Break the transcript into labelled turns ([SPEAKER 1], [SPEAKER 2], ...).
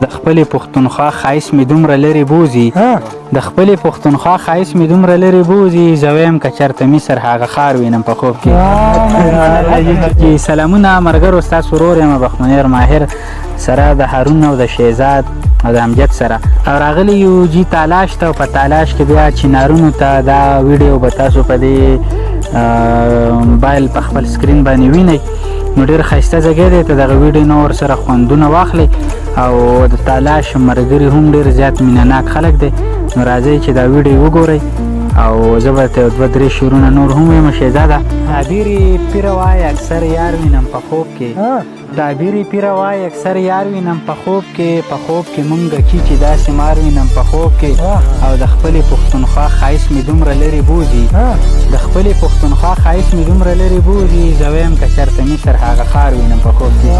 [SPEAKER 1] د خپلې پښتونخوا ښایست مې دومره لرې بوځي، د خپلې پښتونخوا ښایست مې دومره لرې بوځي، زه وایم که چېرته مصر هغه ښار وینم په خوب کې. سلامونه مرګرو، ستاسو ورور یم بخمنیر ماهر سره د هارون او د شهزاد او د امجد سره، او راغلی یو جی تالاش ته. او په تالاش کې بیا چینارونو ته دا ویډیو به تاسو په دې موبایل په خپل سکرین باندې وینئ. نو ډېر ښایسته ځای دی، ته دغه ویډیو نو ورسره خوندونه واخلئ. او د تالاش مرګري هم ډېر زیات مینه ناک خلک دی. نو راځئ چې دا ویډیو وګورئ او زه به ته یو دوه درې شعرونه نور هم وایم. شهزاده تعبیر پیره وای اکثر یار وینم په خوب کې، تعبیر پیره وای اکثر یار وینم په خوب کې، په خوب کې مونږ کی چې داسې مار وینم په خوب کې. او د خپلې پښتونخوا ښایست مې دومره لرې بوځي، د خپلې پښتونخوا ښایست مې دومره لرې بوځي، زه وایم که چېرته مصر هغه ښار وینم په خوب کې.